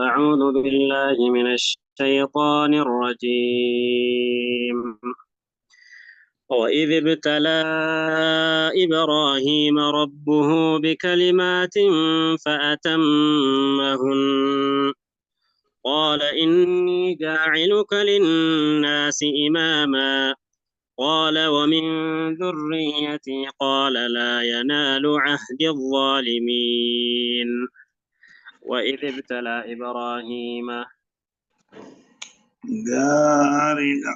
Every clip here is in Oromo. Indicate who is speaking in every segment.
Speaker 1: أعوذ بالله من الشيطان الرجيم. وإذ ابتلى إبراهيم ربه بكلمات فأتمهن قال إني جاعلك للناس إماما قال ومن ذريتي قال لا ينال عهد الظالمين. وإذ ابتلى إبراهيم
Speaker 2: Gaariidha.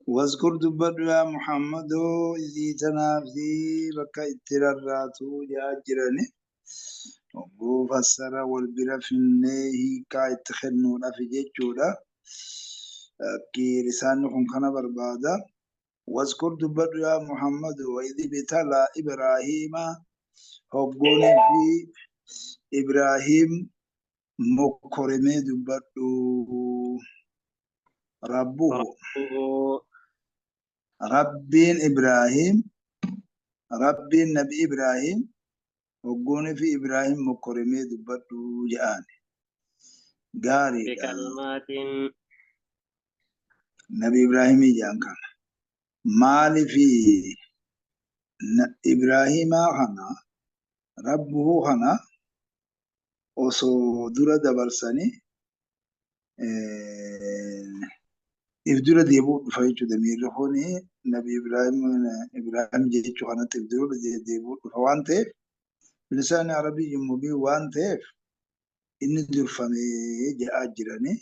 Speaker 2: واذكر dubbadhu yaa Muhammadoo, isii tanaaf fi bakka itti rarraatu jaa jirani. Hogguu fassara wal bira finnee hiikaa itti kennuudhaaf jechuudha. Akki lisaanni kun kana barbaada. واذكر dubbadhu yaa Muhammadu, وإذ ابتلى إبراهيم, hogguunii fi Ibraahim mokkoremee dubbadhu, ربه
Speaker 1: ربه
Speaker 2: Rabbiin Ibraahim, Rabbiin Nabi Ibraahim hogguunii fi Ibraahim mokkoremee dubbadhu jedhaan. Gaariidha.
Speaker 1: بكلمات
Speaker 2: Nabi Ibraahimii jedhan kana. Maalifi Ibraahimaa kana ربه kana osoo dura dabarsanii if dura deebi'uu dhufa jechuudha. Miirri kuni Nabi Ibraahim Ibraahim jechuu kanatti if dura deebi'uu dhufa waan ta'eef, بلسان عربي مبين waan ta'eef, inni durfamee jedhaa jiranii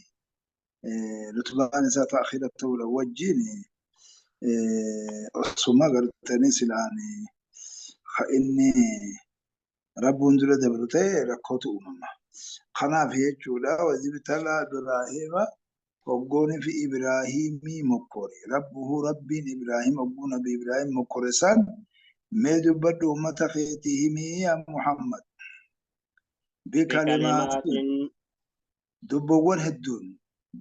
Speaker 2: rutbaan isaa ta'akhira ta'uudha wajjin osuma gartanii silaan ka inni Rabbuun dura dabru ta'e rakkootu uumama. Kanaaf jechuudha, وإذ ابتلى إبراهيم, hoggooni fi Ibraahimii mokkore. ربه, Rabbiin Ibraahim, hogguu Nabi Ibraahim mokkore san mee dubbadhu uummata keetii himii yaa Muhammad. بكلمات
Speaker 1: بكلمات
Speaker 2: dubbawwan hedduun,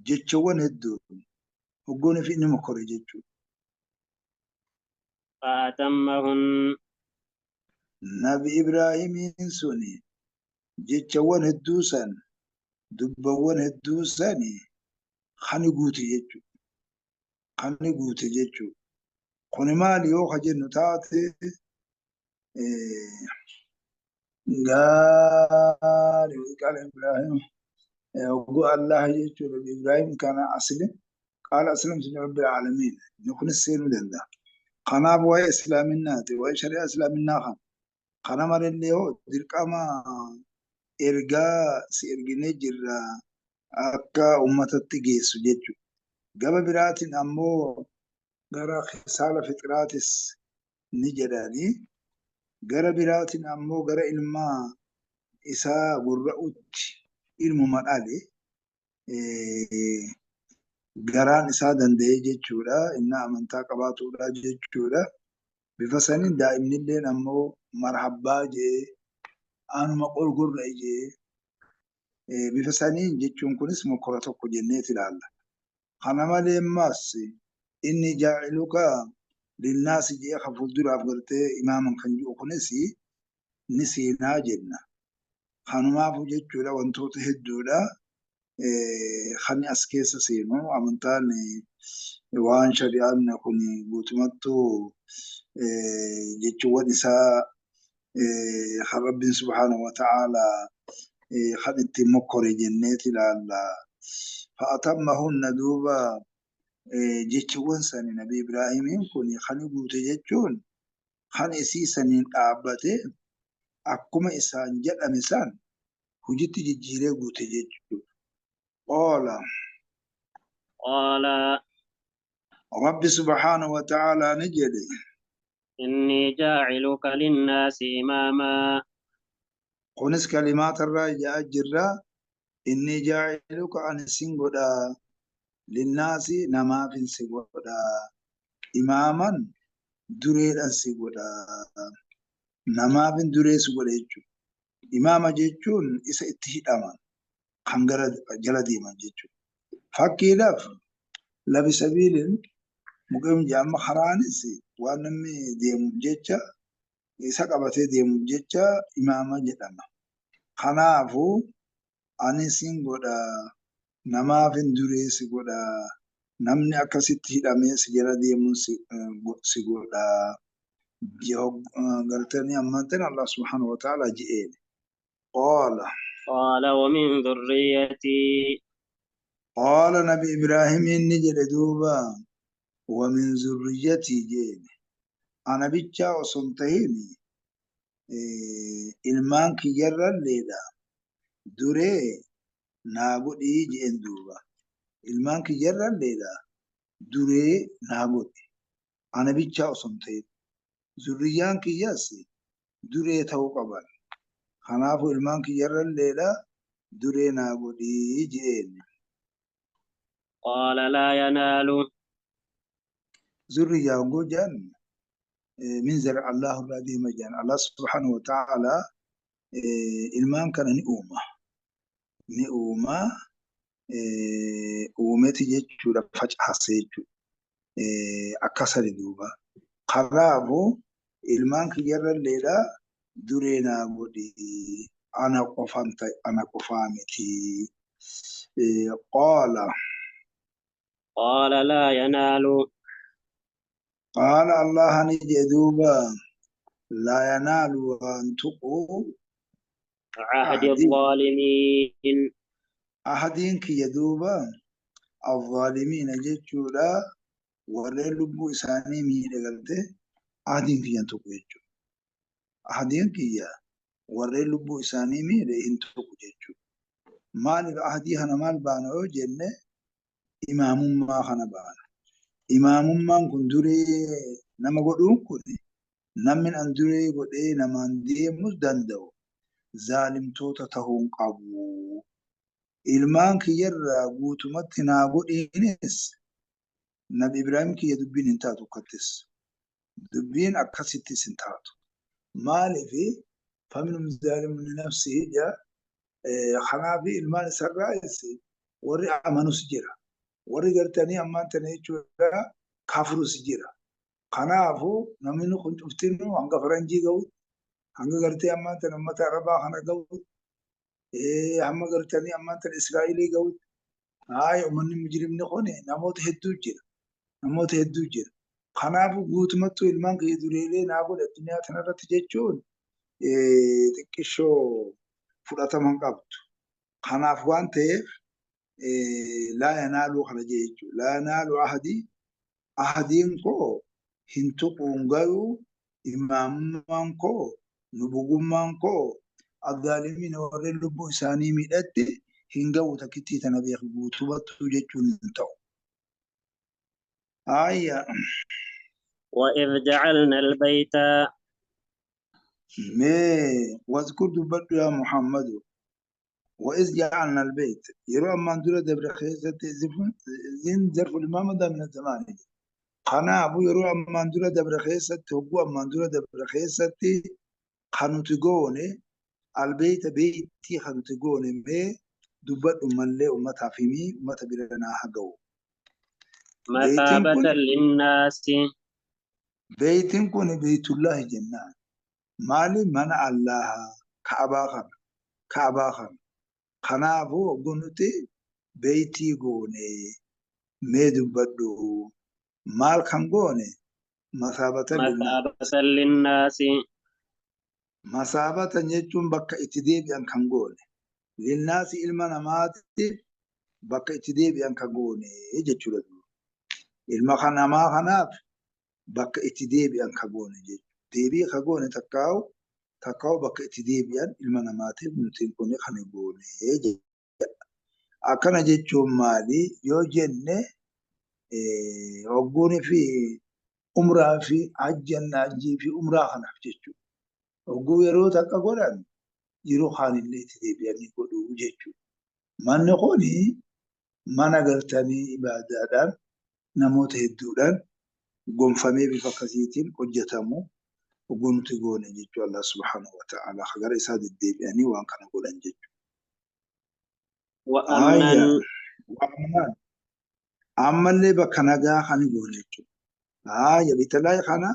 Speaker 2: jechawwan hedduun hoggooni fi inni mokkore jechuudha.
Speaker 1: فأتمهن
Speaker 2: Nabi Ibraahimiin suni jechawwan hedduu san, dubbawwan hedduu sani kani guute jechuudha. Kani guute jechuudha. Kuni maali yoo ka jennu taate, gaarii, قال إبراهيم, hogguu Allah jechuudha. Ibraahim kana أسلم قال أسلمت لرب العالمين, inni kunis seenuu danda'a. Kanaaf waa'ee islaaminaati, waa'ee shari'aa islaaminaa kana. Kana malallee hoo dirqama ergaa si erginee jirra akka uummatatti geessu jechuudha. Gama biraatiin ammoo gara khisaala fixiraatis ni jedhanii, gara biraatiin ammoo gara ilmaa isaa gurra'utti, ilmuma dhale garaan isaa danda'ee jechuudha. Inni amantaa qabaatudha jechuudha. Bifa saniin daa'imnilleen ammoo marhabbaa jee, anuma qorgorra jee, bifa saniin jechuun kunis mokkora tokko jenneet ilaalla. Kana malee ammas إني جاعلك للناس jee ka fuulduraaf gartee imaaman kan jiru kunis ni seenaa jenna. Kanumaafu jechuudha, wantoota hedduudha. Kan as keessa seenu amantaan waan shari'aan kun guutumattuu jechuuwwan isaa kan Rabbiin سبحانه وتعالى kan ittiin mokkore jenneet ilaalla. فأتمهن, duuba jechuuwwan sani Nabi Ibraahimiin kun kan guute jechuun kan isii saniin dhaabbate, akkuma isaan jedhame san hojiitti jijjiiree guute jechuudha. قال
Speaker 1: قال
Speaker 2: Rabbi سبحانه وتعالى ni jedhe:
Speaker 1: إني جاعلك للناس إماما.
Speaker 2: Kunis kalimaata irraa ijaa jirra. إني جاعلك, ani sin godha, للناس, namaafin si godha, إماما, dureedhan si godha, namaafin duree si godha jechuudha. Imaama jechuun isa itti hidhaman, kan gara jala deeman jechuudha. Fakkiidhaaf labi sabiiliin muqeem jedhama, karaanis waan namni deemuuf jecha, isa qabatee deemuuf jecha imaama jedhama. Kanaafuu ani sin godha, namaafin duree si godha, namni akkasitti hidhamee si jala deemuun si godha. Gartanii ammaan tana Allah subhaanahu wa ta'ala je'een. Qaala.
Speaker 1: قال ومن ذريتي.
Speaker 2: Qaala Nabi Ibraahim inni jedhe duuba wa min zurriyyatii jeen. Ana bichaa osoo hin tahin ilmaan kiyyarralleedha. Duree naa godhii jeen duuba. Ilmaan kiyyarralleedha. Duree naa godhi. Ana bichaa osoo hin tahin. Zurriyyaan kiyyas duree ta'uu qaban. Kanaafuu ilmaan kiyyarralleedha. Duree naa godhii jeen.
Speaker 1: قال لا ينال.
Speaker 2: Zurriyyaa hogguu jedhan min zar Allahu irraa deema jedhan. Allah subhaanahu wa ta'ala ilmaan kana ni uuma. Ni uuma uumeti jechuudha, facaase jechuudha. Akkasani duuba. Kanaafuu ilmaan kiyyarralleedha duree naa godhi. Ana qofan ta'e, ana qofaa miti. Qaala.
Speaker 1: قال لا ينال.
Speaker 2: Qaala Allah ni jedhe duuba laa yanaalu waan tuqu
Speaker 1: عهد
Speaker 2: ahdi
Speaker 1: الظالمين.
Speaker 2: Ahadiin kiyya duuba azzaalimiina jechuudha, warreen lubbuu isaanii miidhe garte ahadiin kiyya hin tuqu jechuudha. Ahadiin kiyya warreen lubbuu isaanii miidhe hin tuqu jechuudha. Maaliif ahadii kana maal baana yoo jenne, imaamummaa kana baana. Imaamummaan kun duree nama godhuun kun namni an duree godhee namaan deemus danda'u zaalimtoota ta'uu hin qabu. Ilmaan kiyyarraa guutumatti naa godhiinis Nabi Ibraahim kiyya dubbiin hin taatu akkattis. Dubbiin akkasittis hin taatu. Maaliif faminhum zaalimun linafsihi jedha. Kanaaf ilmaan isarraas warri amanus jira. Warri gartanii ammaan tana jechuudha kafrus jira. Kanaafuu namni kun cuftinuu hanga faranjii ga'u, hanga gartee ammaan tana uummata Arabaa kana ga'u, hamma gartanii ammaan tana Israa'elii ga'u. Haaya, uummanni mujrimni kun namoota hedduu jira. Namoota hedduu jira. Kanaafuu guutumattuu ilmaan kiyya dureelee naa godhe addunyaa kanarratti jechuun xiqqishoo fudhatama hin qabdu. Kanaaf waan ta'eef laa yanaaluu kana jee jechuudha. Laa yanaalu ahadii, ahadiin koo hin tuquun garuu imaamummaan koo nubugummaan koo azzaalimiina warreen lubbuu isaanii miidhatti hin ga'u, takkittii tana beeku guutumattuu jechuun hin ta'u. Haaya.
Speaker 1: وإذ جعلنا البيت.
Speaker 2: Mee wazkur dubbadhu yaa Muhammadu. وإذ جعلنا البيت yeroo ammaan dura dabre keessatti zin zarfu limaa madaa min zamaani. Kanaafuu yeroo ammaan dura dabre keessatti, hogguu ammaan dura dabre keessatti kan nuti goone albeeyta beeytii kan nuti goone mee dubbadhu mallee ummataaf himii ummata bira naa haa ga'u. Beeytiin kun
Speaker 1: مثابة للناس.
Speaker 2: Beeytiin kun beeytullaahi jennaan. Maali? Mana Allaha Ka'abaa kana. Ka'abaa kana. Kanaafuu hogguu nuti beeytii goone mee dubbadhu maal kan goone masaabatan linnaas.
Speaker 1: مثابة للناس.
Speaker 2: Masaabatan jechuun bakka itti deebi'an kan goone. Linnaasi ilma namaatti bakka itti deebi'an kan goone jechuudha. Ilma kan namaa kanaaf bakka itti deebi'an kan goone jechuudha. Deebii kan goone takkaa'u bakka itti deebi'an ilma namaatiif nuti kun kan goone jechuudha. Akkana jechuun maali yoo jenne, hogguunii fi umraa fi hajjanna hajjii fi umraa kanaaf jechuudha. Hogguu yeroo takka godhan yeroo kaanillee itti deebi'anii godhuu jechuudha. Manni kuni mana galtanii ibaadaadhaan namoota hedduudhaan gonfamee bifa akkasiitiin hojjetamu hogguu nuti goone jechuudha. Allah subhaanahu wa ta'ala gara isaa deddeebi'anii waan kana godhan jechuudha.
Speaker 1: وأمنا.
Speaker 2: Haaya. Ammallee bakka nagaa kan goone jechuudha. Haaya, bitalaa kana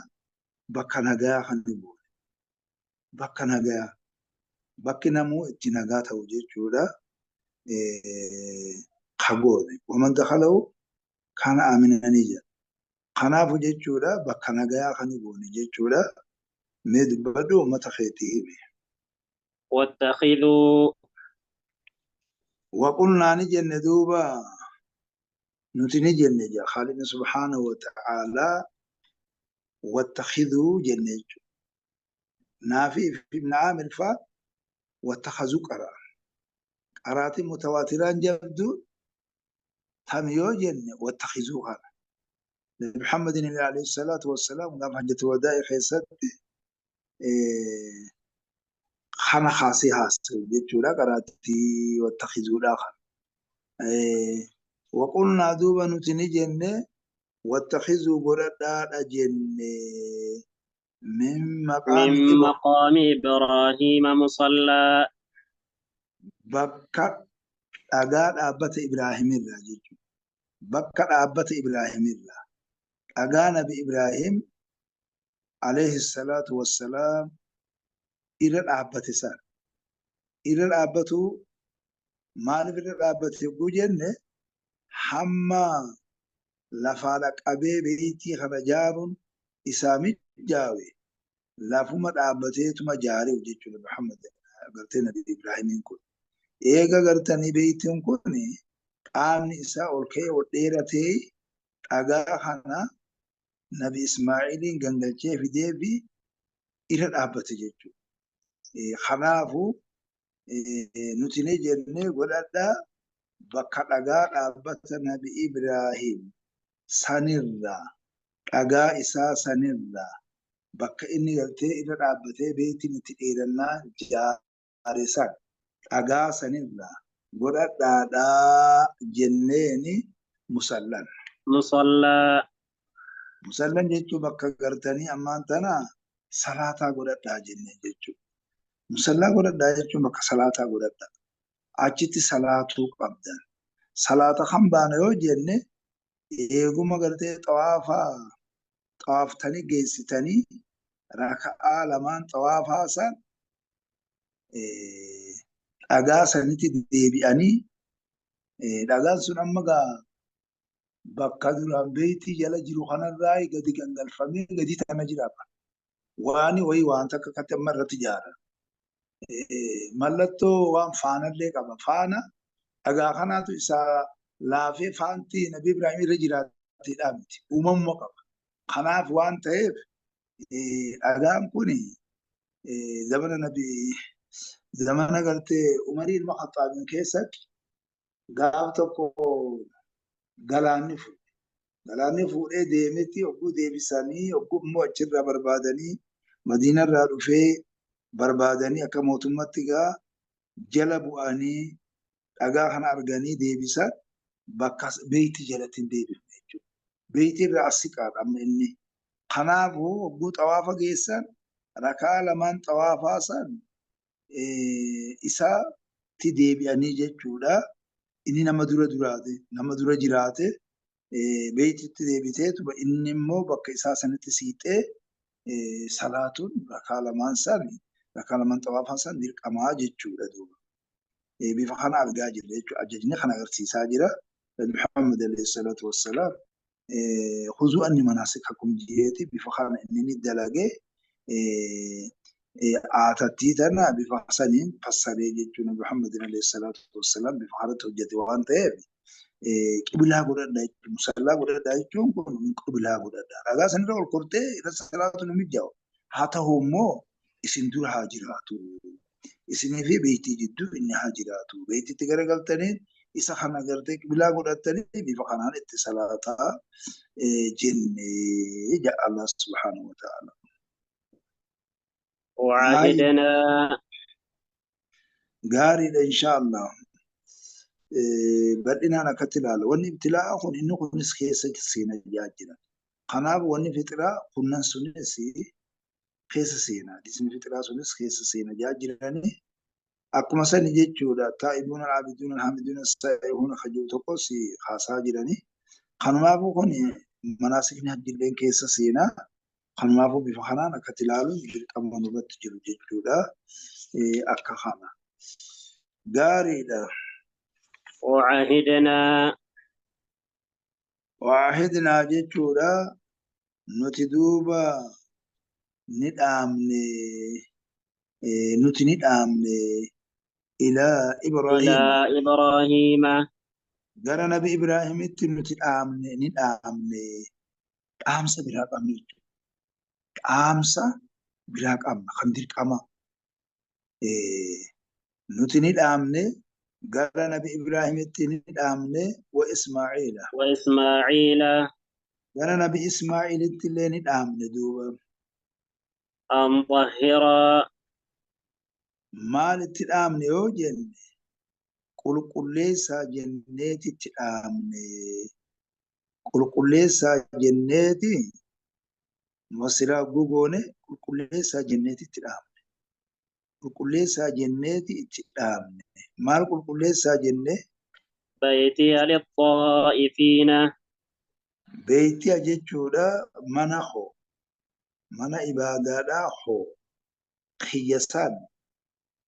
Speaker 2: bakka nagaa kan goone. Bakka nagaa. Bakki namuu itti nagaa ta'u jechuudha. Kagoone. Waman dakhalahu kaana aaminanii jedha. Kanaafu jechuudha bakka nagayaa kan goone jechuudha. Mee dubbadhu uummata keetii himi.
Speaker 1: واتخذوا
Speaker 2: Waqulnaa ni jenne duuba nuti ni jenne jaa Khaalidni subhaanahu wa ta'aalaa wattakhiduu jenne jechuudha. Naafi ibn Aamir faa wattakhazuu qara'a. Qaraatiin mutawaatiraan jabdu tam yoo jenne wattakhizuu kana. Nabi Muhammadin alayhi salaatu wassalaam gaafa hajjatu wadaa'i keessatti kana kaasee haasa'u jechuudha qaraatii wattakhizuudhaa kana. Waqulnaa duuba nuti ni jenne wattakhizuu godhadhaadha jenne min maqaami
Speaker 1: من مقام إبراهيم مصلى
Speaker 2: bakka dhagaa dhaabbata Ibraahimirraa jechuudha. Bakka dhaabbata Ibraahimirraa. Dhagaa Nabi Ibraahim alayhi salaatu wassalaam irra dhaabbate sana. Irra dhaabbatu maaliif irra dhaabbate yogguu jenne hamma lafaa dhaqqabee beeytii kana jaaruun isaa mijjaawe lafuma dhaabbateetuma jaareef jechuudha Muhammad gartee Nabi Ibraahimiin kun. Eega gartanii beeytiin kun qaamni isaa ol ka'ee ol dheeratee dhagaa kana Nabi Ismaa'iiliin gangalchee fidee fi irra dhaabbate jechuudha. Kanaafuu nuti ni jennee godhadhaa bakka dhagaa dhaabbata Nabi Ibraahim sanirraa dhagaa isaa sanirraa bakka inni galtee irra dhaabbatee beeytiin itti dheerannaa jaare san dhagaa sanirraa godhadhaadhaa jenneeni musallan.
Speaker 1: مصلى
Speaker 2: Musallan jechuun bakka gartanii ammaan tana salaataa godhadhaa jennee jechuudha. Musallaa godhadhaa jechuun bakka salaataa godhadhaa. Achitti salaatuu qabdan. Salaata kan baana yoo jenne eeguma gartee xawaafaa xawaaftanii geessitanii raka'aa lamaan xawaafaa san dhagaa sanitti deebi'anii dhagaan sun amma gaa bakka duraan beeytii jala jiru kanarraa gadi gangalfamee gadi tana jira. Waani wayii waan takka akkatti amma irratti ijaara. Mallattoo waan faanallee qaba. Faana dhagaa kanaatu isaa laafee faanti Nabi Ibraahim irra jiraateedha miti. Uumamuma qaba. Kanaaf waan ta'eef dhagaan kun zamana Nabi zamana gartee Umarii ilma Khaxaabiin keessatti gaaf tokko galaanni fuudhe. Galaanni fuudhee deemetti hogguu deebisanii hogguu immoo achirraa barbaadanii Madiinarraa dhufee barbaadanii akka mootummaatti gaa jala bu'anii dhagaa kana arganii deebisan bakka beeyti jalatti hin deebifne jechuudha. Beeyti irraa as siqaadha amma inni. Kanaafuu hogguu xawaafa geessan rakaa lamaan xawaafaa san isaatti deebi'anii jechuudha. Inni nama dura duraate, nama dura jiraate beeytitti deebiteetuma inni immoo bakka isaa sanitti siixee salaatuun rakaa lamaan san rakaa lamaan xawaafaa san dirqamaa jechuudha duuba. Bifa kana argaa jirra jechuudha. Ajajni kana agarsiisaa jira. Nabi Muhammad alayhi salaatu wassalaam khuzuu anni manaasikakum jeeti bifa kana inni ni dalagee aatattii tana bifa saniin fassaree jechuudha. Nabi Muhammad alayhi salaatu wassalaam bifa kanatti hojjete waan ta'eef qiblaa godhadhaa jechuudha. Musallaa godhadhaa jechuun kun qiblaa godhadhaa. Dhagaa sanirra ol kortee irra salaatu ni mijaa'u. Haa ta'u immoo isin dura haa jiraatu. Isinii fi beeytii jidduu inni haa jiraatu. Beeytitti garagaltanii isa kana gartee qiblaa godhattanii bifa kanaan itti salaataa jennee jedha Allah subhaanahu wa ta'ala.
Speaker 1: وعهدنا
Speaker 2: Gaariidha inshaallah. Bal'inaan akkatti ilaala. Wanni ibtilaa'a kun inni kunis keessa seena jira. Kanaaf wanni fixiraa kunnan sunis keessa seena. Disni fixiraa sunis keessa seena jiranii. Akkuma sani jechuudha. Taa'ibuun al-aabiduun al-haamiduun as-saa'ihuun kan jiru tokkos haasaa jiranii. Kanumaafuu kun manaasikni hajjilleen keessa seenaa. Kanumaafuu bifa kanaan akkatti ilaaluun dirqama nurratti jiru jechuudha. Akka kana. Gaariidha.
Speaker 1: وعهدنا
Speaker 2: Waahidnaa jechuudha nuti duuba ni dhaamne nuti ni dhaamne ilaa Ibraahiim
Speaker 1: إلى إبراهيم
Speaker 2: gara nabi Ibraahimitti nuti dhaamne ni dhaamne dhaamsa biraa qabna jechuudha. Dhaamsa biraa qabna kan dirqama nuti ni dhaamne gara nabi Ibraahimitti ni dhaamne wa Ismaa'iila
Speaker 1: وإسماعيل
Speaker 2: gara nabi Ismaa'iilitti illee ni dhaamne duuba.
Speaker 1: أن طهرا
Speaker 2: Maalitti dhaamne yoo jenne qulqulleessaa jenneetitti dhaamne. Qulqulleessaa jenneeti masiraa gogoone qulqulleessaa jenneetitti dhaamne. Qulqulleessaa jenneeti itti dhaamne. Maal qulqulleessaa jenne?
Speaker 1: بيتي للطائفين
Speaker 2: Beeytiya jechuudha mana hoo mana ibaadaadhaa hoo kiyyasaan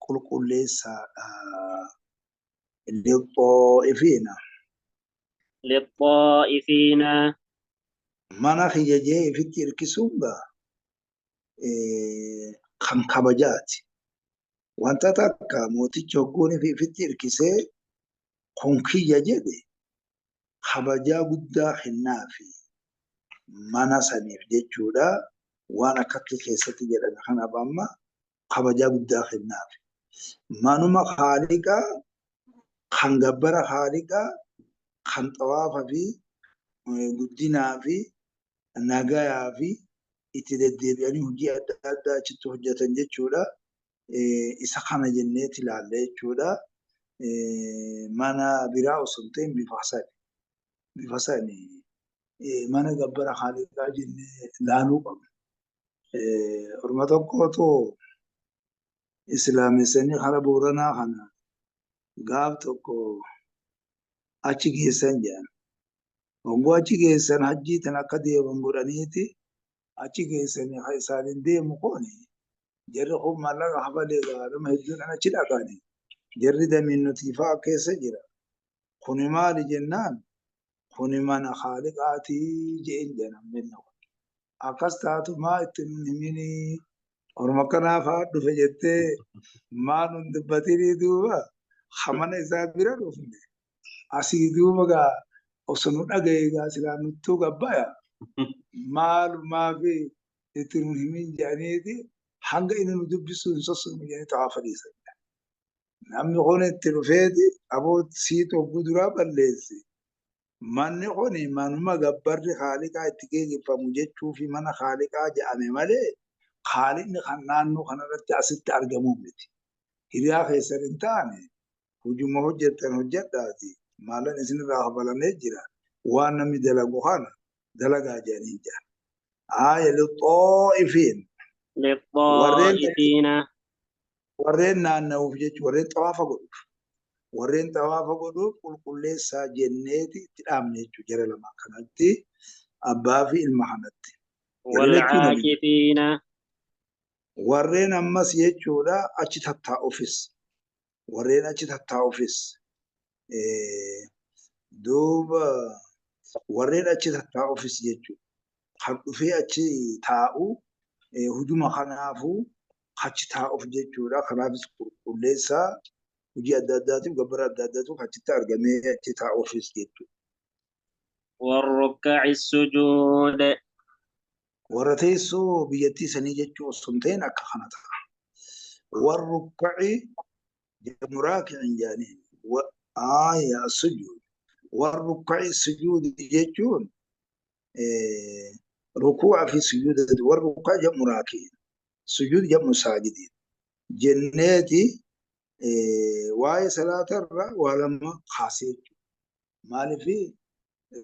Speaker 2: qulqulleessaadha. Lixxoo'ifiina.
Speaker 1: للطائفين
Speaker 2: Mana kiyya jee ifitti hirkisuun gaa kan kabajaati. Wanta takka mootichi hogguun ifitti hirkisee kun kiyya jedhe kabajaa guddaa kennaafi mana saniif jechuudha. Waan akkatti keessatti jedhame kanaaf amma kabajaa guddaa kennaafi. Manuma haaliqaa kan gabbara haaliqaa kan xawaafa fi guddinaa fi nagayaa fi itti deddeebi'anii hojii adda addaa achitti hojjetan jechuudha. Isa kana jenneeti ilaalla jechuudha. Mana biraa osoo hin ta'in bifa sani. Bifa sani mana gabbara haaliqaa jennee ilaaluu qabna. Orma tokkotu islaamessanii hara Booranaa kana gaaf tokko achi geessan jedhan. Hogguu achi geessan hajjii tan akka deeman godhaniiti achi geessanii haa isaaniin deemu kuni jarri kun maallaqa hafalee nama hedduun achi dhaqani. Jarri damiin nuti fa'aa keessa jira. Kuni maali jennaan kuni mana haaliqaatii jeen jedhan namni kun. Akkas taatu maa itti nun himinii orma kanaa fa'aa dhufe jettee maa nun dubbatinii duuba mana isaa bira dhufne asii duuba gaa osoo nu dhagaye gaa silaa nuttuu gabbaya maalumaa fi itti nun himin jedhaniiti hanga inni nu dubbisu hin sossobnu jedhanii xawaafa dhiisan. Namni kun itti dhufeeti aboo siitu hogguu duraa balleesse. Manni kun manuma gabbarri haaliqaa itti geggeeffamu jechuu fi mana haaliqaa jedhame malee haaliqni kan naannoo kanarratti asitti argamuu miti. Hiriyaa keessan hin taane hujuma hojjettan hojjedhaati. Maalan isinirraa hafalamee jira. Waan namni dalagu kana dalagaa jedhanii jira. Aaya lixxoo'ifiin
Speaker 1: للطائفين
Speaker 2: warreen naanna'uuf jechuun warreen xawaafa godhuuf. Warreen xawaafa godhuuf qulqulleessaa jenneeti itti dhaamne jechuudha jara lamaan kanatti abbaa fi ilma kanatti.
Speaker 1: والعاكفين
Speaker 2: Warreen ammas jechuudha achi tattaa'uufis warreen achi tattaa'uufis duuba warreen achi tattaa'uufis jechuudha. Kan dhufee achi taa'u hujuma kanaafuu achi taa'uuf jechuudha. Kanaafis qulqulleessaa hojii adda addaatiif gabbara adda addaatiif achitti argamee achi taa'uufis jechuudha.
Speaker 1: والركع السجود
Speaker 2: Warra teessoo biyyattii sanii jechuu osoo hin ta'in akka kana ta'a. Warrukkaci muraakicin jedhaniin aaya sujuud. Warrukkaci sujuudi jechuun rukuu'a fi sujuuda warrukkaci jedhamu raakiin sujuud jedhamu saajidiin jenneeti waa'ee salaatarra waa lama kaasee jechuudha. Maaliif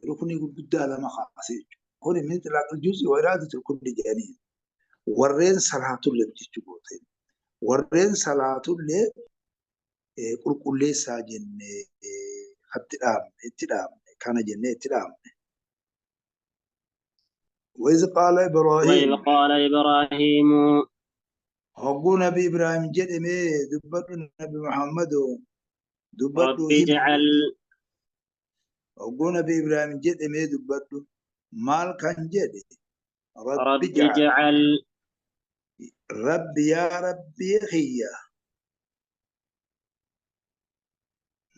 Speaker 2: ruknii gurguddaa lama kaasee jechuudha. Kuni min xilaaqil juz'i wa iraadatul kulli jedhaniin warreen salaatullee jechuu goote. Warreen salaatullee qulqulleessaa jennee itti dhaamne itti dhaamne kana jennee itti dhaamne. وإذ قال
Speaker 1: وإذ
Speaker 2: إبراهيم
Speaker 1: قال إبراهيم
Speaker 2: Hogguu Nabi Ibraahim jedhame dubbadhu Nabi Muhammadu dubbadhu
Speaker 1: رب اجعل
Speaker 2: hogguu Nabi Ibraahim jedhame dubbadhu maal kan jedhe
Speaker 1: رب
Speaker 2: rabbi jacal
Speaker 1: اجعل
Speaker 2: rabbi yaa rabbii kiyya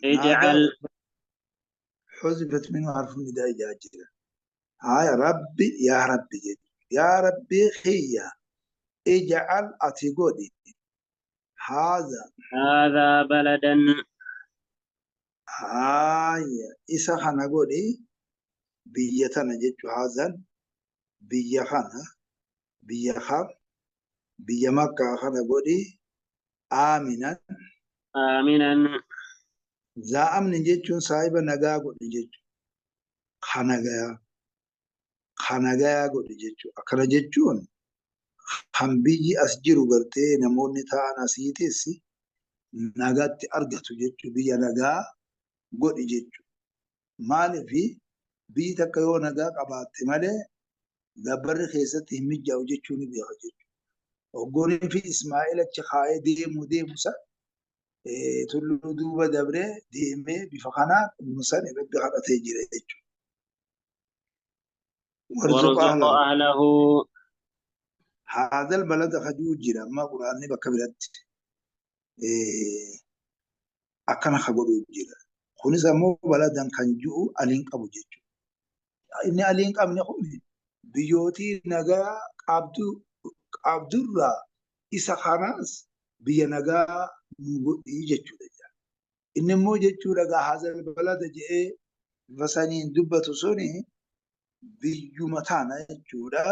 Speaker 1: اجعل
Speaker 2: naadaa xuzifat minhu harfu nidaa ijaa jira haya rabbi yaa rabbi jedhe yaa rabbii kiyya ijcal ati godhi haadha
Speaker 1: هذا بلدا
Speaker 2: haya isa kana godhi biyya tana jechu haazan biyya kana biyya kam biyya makkaa kana godhi aaminan
Speaker 1: آمنا
Speaker 2: zaa'amni jechuun saahiba nagaa godhi jechu kanagayaa kanagayaa godhi jechu akkana jechuun kan biyyi as jiru gartee namoonni ta'an asiitis nagaatti argatu jechu biyya nagaa godhi jechu maaliif biyyi takka yoo nagaa qabaatte malee gabbarri keessatti hin mijaa'u jechuu ni beeka jechuudha. Hoggoonii fi Ismaa'eel achi kaa'ee deemu deemusa tulluu duuba dabree deemee bifa kanaan Musaan irratti kadhatee jira jechuudha. Warzuq
Speaker 1: وارزق
Speaker 2: ahlahu
Speaker 1: أهله
Speaker 2: haadhal balada kajuu jira amma quraanni bakka biratti akkana ka godhuu jira. Kunis ammoo baladan kan ji'u aliin qabu jechuudha. Inni aliin qabne kun biyyootii nagaa qabdurraa isa kanaas biyya nagaa nu godhii jechuudha. Inni immoo jechuudha gaa haadhal balada jedhee bifa saniin dubbatu suni biyyuma taana jechuudha.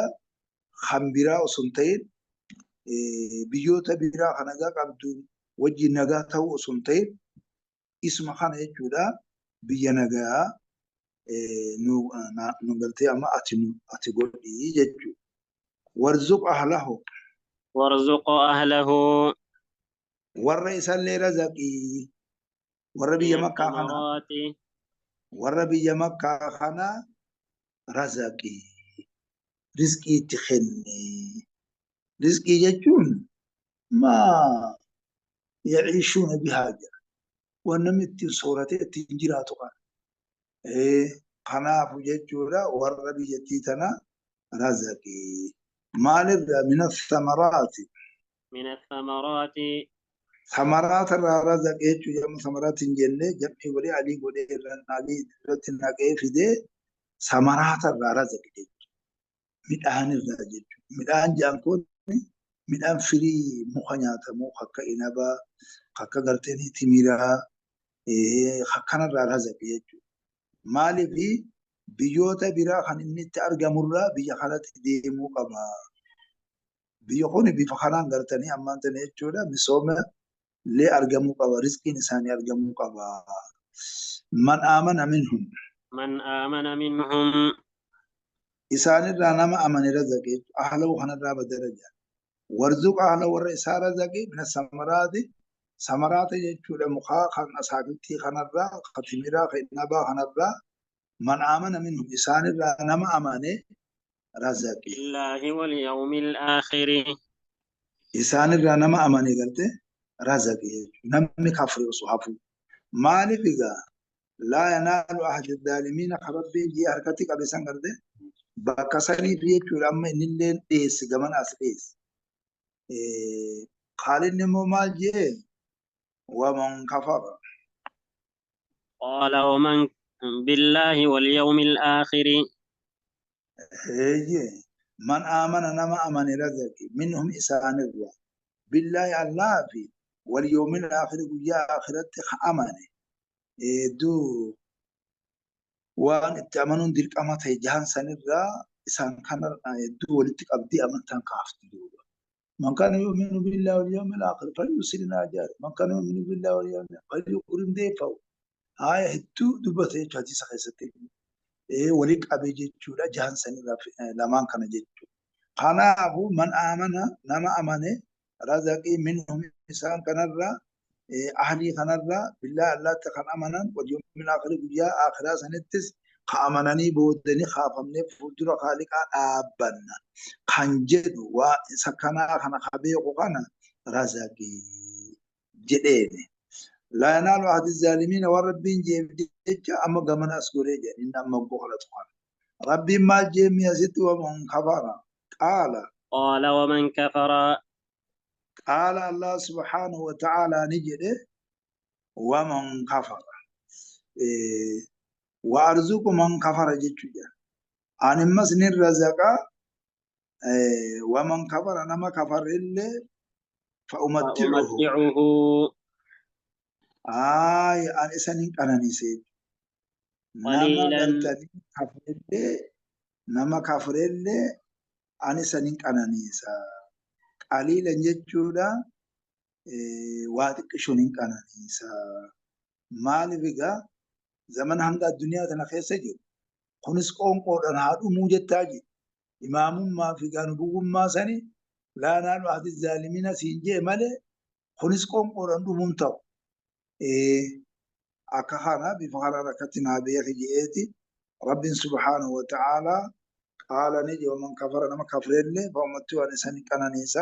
Speaker 2: Kan biraa osoo hin ta'in biyyoota biraa kan nagaa qabdu wajjin nagaa ta'uu osoo hin ta'in isuma kana jechuudha biyya nagaa nu galtee amma ati godhii jechuudha. Warzuq ahlahu
Speaker 1: وارزق أهله
Speaker 2: warra isaallee razaqii warra
Speaker 1: من
Speaker 2: biyya makkaa kana
Speaker 1: الثمرات
Speaker 2: warra biyya makkaa kana razaqii rizqii itti kenni. Rizqii jechuun maa yaciishuuna bihaa jedha. Waan namni ittiin sooratee ittiin jiraatu kana. Kanaafu jechuudha warra biyyattii tana razaqii. Maalirraa min athamaraati.
Speaker 1: من الثمرات
Speaker 2: Samaraata irraa razaqee jechuudha. Amma samaraati hin jenne jam'ii godhee alii godhee irraan alii irratti naqee fidee samaraata irraa razaqe jechuudha. Midhaan irraa jechuudha. Midhaan jedhan kun midhaan firii muka nyaatamu akka inabaa, akka garteen timiraa, akkanarraa razaqe jechuudha. Maaliif biyyoota biraa kan inni itti argamurraa biyya kanatti deemuu qaba. Biyya kun bifa kanaan gartanii ammaan tana jechuudha misooma illee argamuu qaba. Rizqiin isaanii argamuu qaba. Man aamana minhum
Speaker 1: من آمن منهم
Speaker 2: isaanirraa nama amane razaqe jechuudha. Ahlahu kanarraa badala jedha. Warzuq ahla warra isaa razaqe mina samaraati. Samaraata jechuudha mukaa kan asaakiltii kanarraa, kan timiraa, kan inabaa kanarraa man aamana minhum isaanirraa nama amane razaqe.
Speaker 1: بالله واليوم الآخر
Speaker 2: Isaanirraa nama amane garte razaqe jechuudha. Namni kafre osoo hafu. Maaliif egaa laa yanaalu ahadi dhaalimiina kan rabbiin ji'a harkatti qabe san garte bakka saniif jechuudha amma innillee dhiyeesse gamana as dhiyeesse. Qaalinni immoo maal jee waman kafara
Speaker 1: قال ومن بالله واليوم الآخر
Speaker 2: eeyyee man aamana nama amane razaqe minhum isaanirraa billaahi allaa fi walyoomil aakhiri guyyaa aakhiraatti ka amane hedduu waan itti amanuun dirqama ta'e jahan sanirraa isaan kana hedduu walitti qabdii amantaan kaaftu duuba. Man kana yu'minu billahi wal yawmil aakhir falyusilna jaara. Man kana yu'minu billahi wal yawmil aakhir falyukrim dayfahu. Haaya hedduu dubbate jechuudha hadiisa keessatti. Walitti qabee jechuudha jahan sanirraa lamaan kana jechuudha. Kanaafuu man aamana nama amane razaqii minhum isaan kanarraa ahlii kanarraa billaa allaatti kan amanan wal yawmil aakhir guyyaa aakhiraa sanittis ka amananii boodanii kaafamnee fuuldura kaaliqaa dhaabbanna kan jedhu waa isa kanaa kana ka beeku kana razaqi jedheeni. Laa yanaalu ahdi zaalimiina waan rabbiin jeef jecha amma gamana as godhee jedhe inni amma goolatu kana. Rabbiin maal jeemmi asitti waman kafara qaala.
Speaker 1: قال ومن كفر
Speaker 2: qaala Allah subhaanahu wa ta'aalaa ni jedhe waman kafara. Wa arzuqu man kafara jechuudha. Ani ammas ni razaqa waman kafara nama kafarellee fa'umatti'uhu.
Speaker 1: فأمتعه
Speaker 2: Ay, an isa nin qananiise. Nama
Speaker 1: قليلا
Speaker 2: gartanii kafrellee nama kafrellee ani isa nin qananiisa. Qaliilan jechuudha waa xiqqisho nin qananiisa. Maaliif egaa zamana hanga addunyaa tana keessa jiru kunis qoonqoodhaan haa dhumuu jettaa jiru. Imaamummaa fi nubuwwummaa sani laa naalu ahdi zaalimiina siin jee malee kunis qoonqoodhaan dhumuun ta'u. Akka kana bifa kanaan akkatti naa beeki je'eeti rabbiin subhaanahu wa ta'aalaa qaala ni jedhe waman kafara nama kafrellee fa'umatti waan isaan qananiisa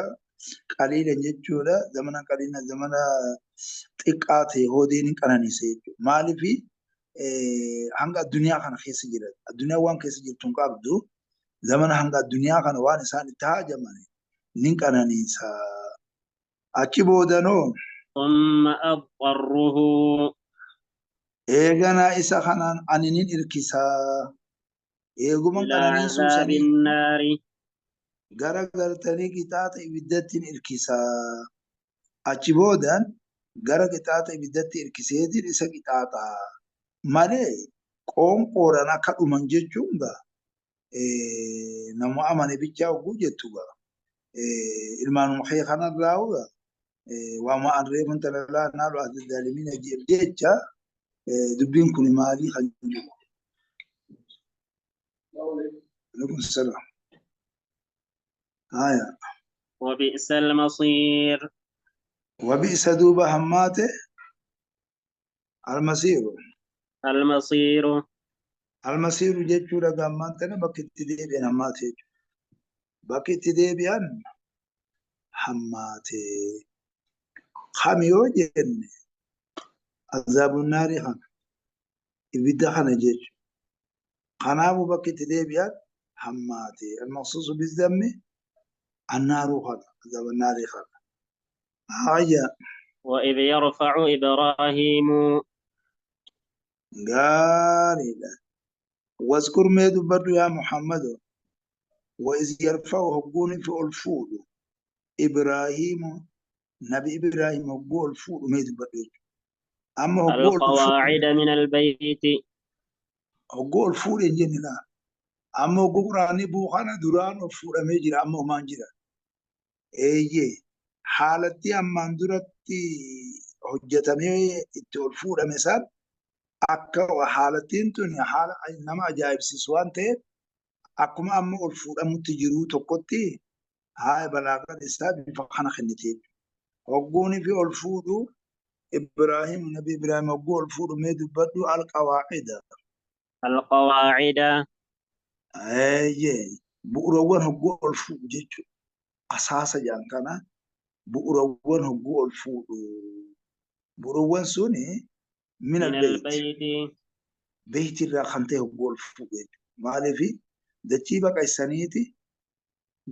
Speaker 2: qaliilan jechuudha zamana qaliila zamana xiqqaa ta'e hoodiin hin qananiisa jechuudha. Maaliifi hanga addunyaa kana keessa jira addunyaa waan keessa jirtu hin qabdu zamana hanga addunyaa kana waan isaan itti haajaman ni qananiisa. Achi boodanoo
Speaker 1: ثم أضطره
Speaker 2: eeganaa isa kanaan ani nin irkisaa. Eeguman
Speaker 1: إلى
Speaker 2: qananiisuu
Speaker 1: عذاب
Speaker 2: sanii
Speaker 1: النار
Speaker 2: gara galtanii qixaaxa ibiddatti irkisaa. Achi boodaan gara qixaaxa ibiddatti irkiseetiin isa qixaaxaa. Malee qoonqoodhaan akka dhuman jechuun gaa nama amane bichaa oguu jettu gaa ilmaanuma kee kanarraa gaa waama an reefan talalaa naalu ahdi zaalimiina jecha dubbiin kun maalii kan jiru. Alaikum salaam. Haya.
Speaker 1: وبئس المصير
Speaker 2: وبئس duuba hammaate almasiiru.
Speaker 1: المصير
Speaker 2: Almasiiru jechuudha gammaan tana bakki itti deebi'an hammaate jechuudha. Bakki itti deebi'an hammaate. Kam yoo jenne azaabun naarii kana ibidda kana jechuudha. Kanaafuu bakki itti deebi'an hammaate. Almaqsuusu bizammi annaaruu kana azaabun naarii kana. Haya
Speaker 1: وإذ يرفع إبراهيم
Speaker 2: gaariidha. واذكر mee dubbadhu yaa Muhammad وإذ يرفع hogguun fi ol fuudhu إبراهيم nabi Ibraahim hogguu ol fuudhu mee dubbadhu jechuudha. Amma hogguu ol fuudhu
Speaker 1: القواعد من البيت
Speaker 2: hogguu ol fuudhe hin jenne laa. Amma hogguu quraanii bu'u kana duraan ol fuudhamee jira amma homaan jira. Eeyyee haalatti ammaan duratti hojjetamee itti ol fuudhame san akka haalattiin tun haala nama ajaa'ibsiisu waan ta'eef akkuma amma ol fuudhamutti jiru tokkotti haaya balaaqaan isaa bifa kana kennite. Hogguun fi ol fuudhu Ibraahim nabi Ibraahim hogguu ol fuudhu mee dubbadhu alqawaacida.
Speaker 1: القواعد
Speaker 2: Eeyyee bu'uurawwan hogguu ol fuudhu jechuudha. Asaasa jedhan kana bu'uurawwan hogguu ol fuudhu. Bu'uurawwan suni min
Speaker 1: من
Speaker 2: albeeyt.
Speaker 1: البيت
Speaker 2: Beeytirraa kan ta'e hogguu ol fuudhu jechuudha. Maaliifi dachii baqaysaniiti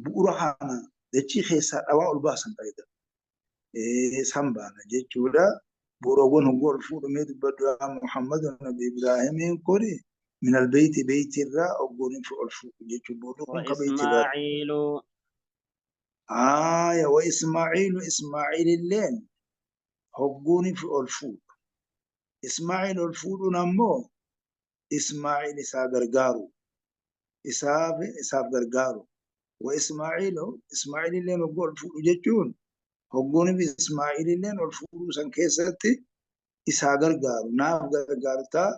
Speaker 2: bu'uura kana dachii keessaa dhawaa ol baasan fayyadamu. San baana jechuudha. Bu'uurawwan hogguu ol fuudhu mee dubbadhu yaa Muhammad nabi Ibraahimiin kuni min albeeyti beeytirraa hogguun ol fuudhu jechuudha. Bu'uurri kun ka beeytirraa.
Speaker 1: وإسماعيل
Speaker 2: Aaya wa Ismaaciilu Ismaaciililleen hogguun ol fuudhu. Ismaaciil ol fuudhuun ammoo Ismaaciil isaa gargaaru. Isaaf gargaaru. Wa Ismaaciilu Ismaaciililleen hogguu ol fuudhu jechuun hogguun Ismaaciililleen ol fuudhuu san keessatti isaa gargaaru. Naaf gargaartaa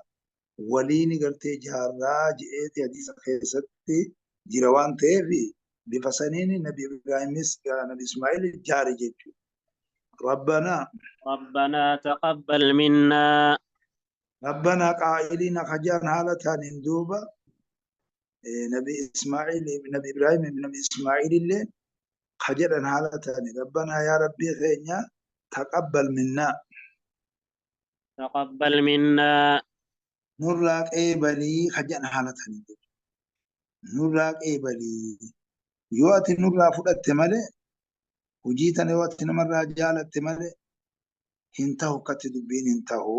Speaker 2: waliin gartee jaarraa je'eeti hadiisa keessatti jira waan ta'eef bifa saniin nabi Ibraahimis nabi Ismaaciil jaare jechuudha. Rabbanaa
Speaker 1: ربنا تقبل منا
Speaker 2: Rabbanaa qaa'iliina kajaan haala taaniin duuba nabi Ismaaciil nabi Ibraahim nabi Ismaaciil illee Ka jedhan haala ta'ani rabbanaa yaa rabbii keenya taqabbal minnaa.
Speaker 1: تقبل منا.
Speaker 2: Nurraa qeebalii ka jedhan haala ta'ani jechuudha. Nurraa qeebalii yoo ati nurraa fudhatte malee hojii tana yoo ati namarraa jaalatte malee hin tahu akkatti dubbiin hin tahu.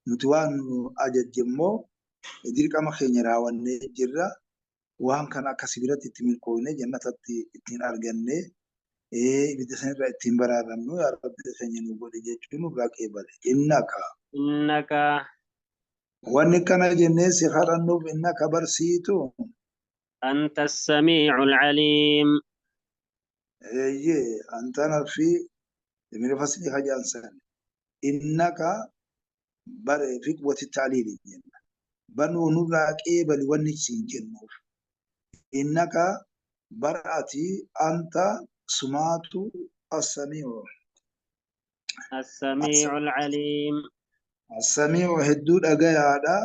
Speaker 2: Nuti waan nu ajajje immoo dirqama keenya raawwannee jirra. Waan kana akka si biratti itti milkoofne jannatatti ittiin arganne ibidda sanirraa ittiin baraaramnu yaa rabbi keenya nu godhi jechuun nurraa qeebale. Innaka.
Speaker 1: إنك
Speaker 2: Wanni kana jennee si kadhannuuf innaka barsiitu.
Speaker 1: أنت السميع العليم.
Speaker 2: Eeyyee antana fi mira fasli hajaansan. Innaka bare fi quwwati ta'liili jenna. Banuu nurraa qeebali wanni siin jennuuf. Innaka bar'ati anta sumaatu as-samii'u.
Speaker 1: السميع العليم.
Speaker 2: As-samii'u hedduu dhagayaadha.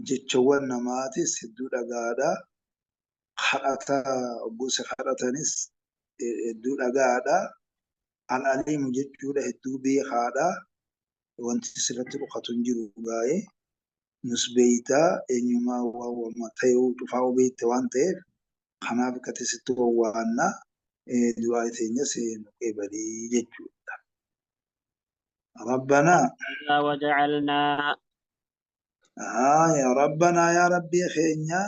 Speaker 2: Jechawwan namaatis hedduu dhagaadha. Kadhata gosa kadhatanis hedduu dhagaadha. Al-aliimu jechuudha hedduu beekaadha. Wanti sirratti dhokatu hin jiru gaa'ee. Nus beeytaa eenyummaa waan ta'ee cufaa beeyte waan ta'eef kanaaf akkatti sitti wawwaanna du'aa teenyas nu qeebalii jechuudha. Rabbanaa
Speaker 1: وجعلنا
Speaker 2: يا ربنا يا ربي keenya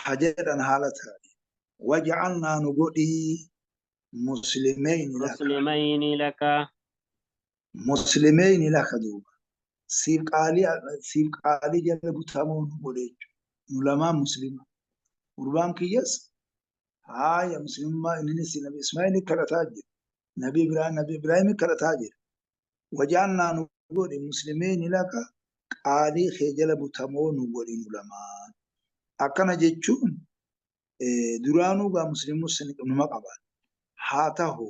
Speaker 2: hajedhan haala taate waj'alnaa nu godhii muslimeyni laka.
Speaker 1: مسلمين لك.
Speaker 2: Muslimeyni laka duuba siif qaalii jala butamuu nu godhe jechuudha. Nu lamaan muslima. Gurbaan kiyyas haaya muslimummaa innis Nabi Ismaa'eel kadhataa jira. Nabi Ibraahim Nabi Ibraahim kadhataa jira. Waj'alnaa nu godhi muslimeyni laka qaalii kee jala butamoo nu godhi nu lamaan. Akkana jechuun duraanuu gaa muslimuus numa qaban. Haa ta'u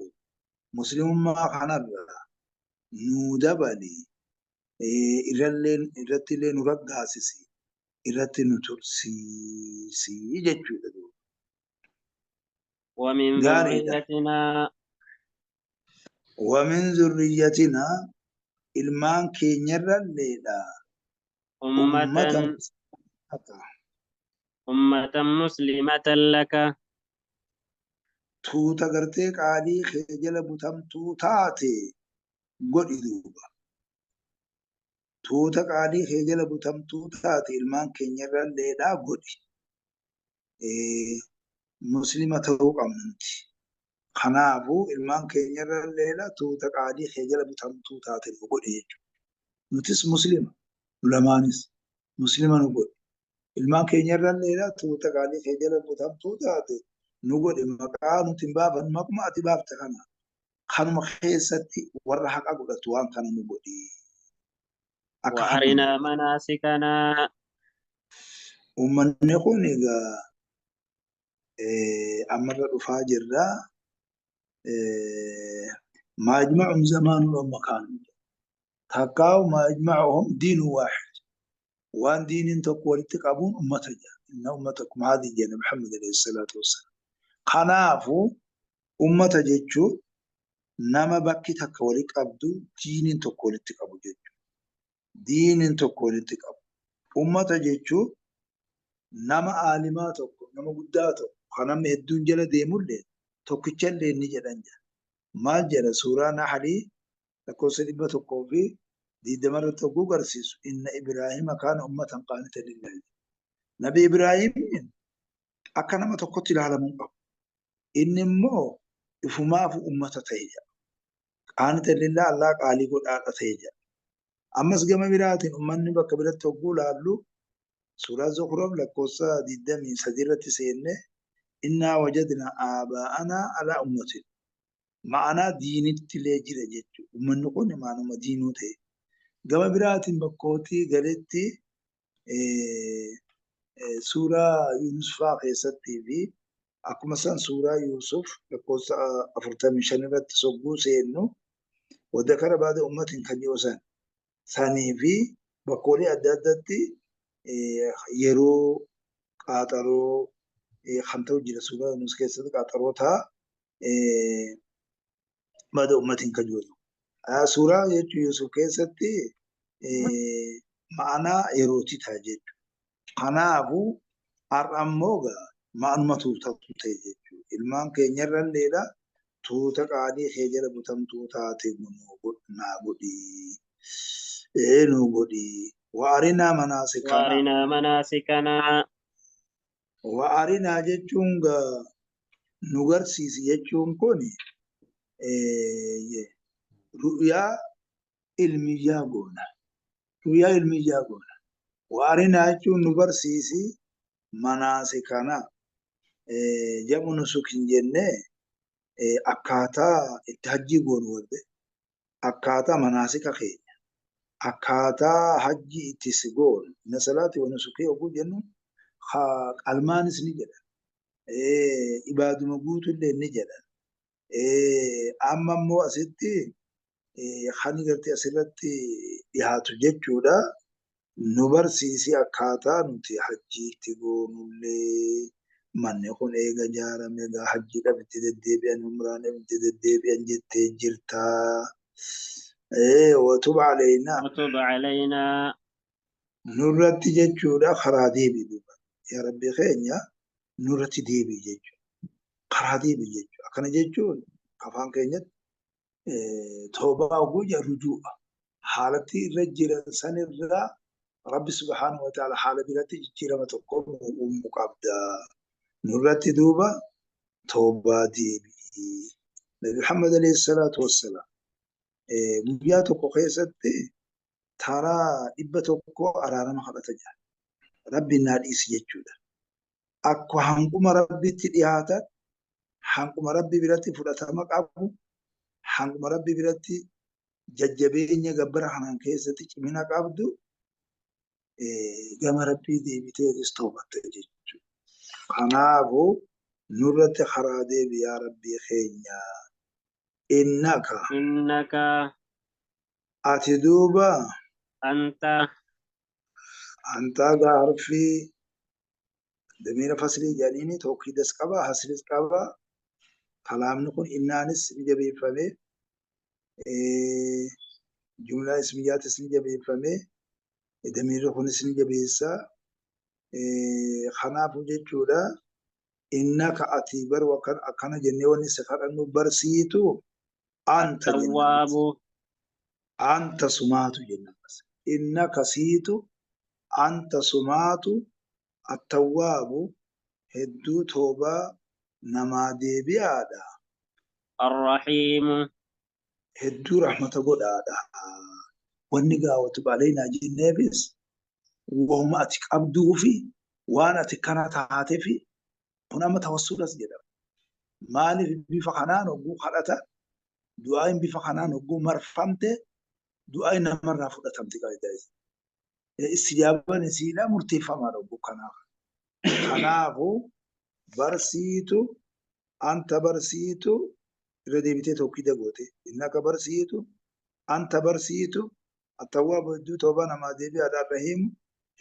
Speaker 2: muslimummaa kanarra nu dabali irrattillee nu raggaasisi irratti nu tursiisi jechuudha.
Speaker 1: ومن
Speaker 2: Gaariidha.
Speaker 1: ذريتنا
Speaker 2: ومن ذريتنا ilmaan keenyarralleedha.
Speaker 1: أمة
Speaker 2: Ummata muslimata.
Speaker 1: أمة مسلمة لك.
Speaker 2: Tuuta gartee qaalii kee jala butamtuu taate godhi duuba. Tuuta qaalii kee jala butamtuu taate ilmaan keenyarralleedha godhi. Muslima ta'uu qabna nuti. Kanaafuu ilmaan keenyarralleedha tuuta qaalii kee jala butamtuu taate nu godhi jechuudha. Nutis muslima, nu lamaanis muslima nu godhi. Ilmaan keenyarralleedha tuuta qaalii kee jala butamtuu taate nu godhi. Maqaa nuti hin baafannu maquma ati baafte kana. Kanuma keessatti warra haqa godhatu waan kana nu godhi. Akka kana
Speaker 1: وأرنا مناسكنا.
Speaker 2: Uummanni kun egaa ammarra dhufaa jirra. ما يجمعهم زمان ومكان تكاو ما يجمعهم دين واحد وان دين تقوى قابون أمة إن أمتكم هذه جنة محمد عليه الصلاة والسلام. Kanaafuu ummata jechuun nama bakki takka walitti qabdu diiniin tokko walitti qabu jechuudha. Diiniin tokko walitti qabu. Ummata jechuun nama aalimaa tokko, nama guddaa tokko, kan namni hedduun jala deemullee tokkichallee ni jedhan jedha. Maal jedha suuraa Nahlii lakkoofsa 120 irratti hogguu agarsiisu inna Ibraahima kaana ummatan qaanitan lillahi. Nabi Ibraahimiin akka nama tokkotti ilaalamuu qabu. Inni immoo ifumaafu ummata ta'e jedha. Qaanitan lillah Allah qaalii godhaadha ta'e jedha. Ammas gama biraatiin ummanni bakka biratti hogguu ilaallu suuraa Zukhruf lakkoofsa 23 irratti seenne innaa wajadna aabaa'anaa alaa ummatin. Ma'anaa diinitti illee jira jechuudha. Ummanni kun maanuma diinuu ta'e. Gama biraatiin bakkootii galetti suuraa Yunus fa'aa keessattii fi akkuma san suuraa Yuusuf lakkoofsa 45 irratti sogguu seennu wadakara baada ummatiin kan jiru san sanii fi bakkoolee adda addaatti yeroo qaaxaroo kan ta'u jira suuraa Yunus keessatti qaaxaroo ta'a. Bada ummatiin kajoolu. Suuraa jechuun Yusuf keessatti ma'anaa yerootii ta'a jechuudha. Kanaafuu har'a ammoo ma'anuma tuutatu ta'e jechuudha. Ilmaan keenyarralleedha tuuta qaalii kee jala butamtuu taate naa godhii. Nuu godhii. Wa'arinaa manaasikana.
Speaker 1: Wa'arinaa manaasikana.
Speaker 2: Wa'arinaa jechuun nu garsiisi jechuun kun ru'yaa ilmiyyaa goona. Ru'yaa ilmiyyaa goona. Wa'arinaa jechuun nu barsiisi manaasikana. Jamu nusuk hin jennee akkaataa itti hajjii goonu walte akkaataa manaasika keenya akkaataa hajjii itti si goonu inna salaati wa nusukii oguu jennu qalmaanis ni jedhan ibaaduma guutullee ni jedhan. Amma immoo asitti kan gartee asirratti dhiyaatu jechuudha. Nu barsiisi akkaataa nuti hajjii itti goonullee manni kun eega ijaarame egaa hajjiidhaaf itti deddeebi'an umraan itti deddeebi'an jettee jirta. Watub aleynaa.
Speaker 1: Watub aleynaa.
Speaker 2: Nurratti jechuudha karaa deebii duuba. Yaa Rabbi keenya nurratti deebii jechuudha. Karaa deebii jechuudha. Akkana jechuun afaan keenyatti toobaa oguu jedhu rujuu'a. Haalatti irra jiran sanirraa Rabbi subhaanahu wa ta'ala haala biratti jijjiirama tokko uumuu qabda. Nurratti duuba toobaa deebii. Nabi Muhammad alayhi salaatu wassalaam guyyaa tokko keessatti taraa 100 araarama kadhata jira. Rabbi naa dhiisi jechuudha. Akka hanquma Rabbitti dhiyaatan, hanquma Rabbi biratti fudhatama qabu, hanquma Rabbi biratti jajjabeenya gabbara kanaan keessatti cimina qabdu gama Rabbii deebiteetis toobatte jechuudha. Kanaafuu nurratti karaa deebi yaa Rabbii keenya. Innaka.
Speaker 1: Innaka.
Speaker 2: Ati duuba.
Speaker 1: Anta.
Speaker 2: Antaa gaa harfii damiira faslii jedhaniini tawkiidas qaba hasris qaba. Kalaamni kun innaanis ni jabeeffame. Jumlaa ismiyyaatis ni jabeeffame. Damiirri kunis ni jabeessa. Kanaafuu jechuudha. Innaka ati bar akkana jennee wanni si kadhannu barsiitu anta jennaan. Anta sumaatu jennaan. Innaka siitu anta sumaatu attawwaabu hedduu toobaa namaa deebi'aadha.
Speaker 1: Arrahiimu.
Speaker 2: Hedduu rahmata godhaadha. Wanni gaawwatu baleynaa jenneefis wahuma ati qabduu fi waan ati kana taateefi kun amma tawassulas jedhama. Maaliif bifa kanaan hogguu kadhata du'aayin bifa kanaan hogguu marfamte du'aayin namarraa fudhatamte qaayidaa isa. Istijaaban isiidha murteeffamaadha hogguu kanaaf. Kanaafuu barsiitu anta barsiitu irra deebitee tawkiida goote. Innaka barsiitu anta barsiitu attawwaabu hedduu toobaa namaa deebi'aadha rahiimu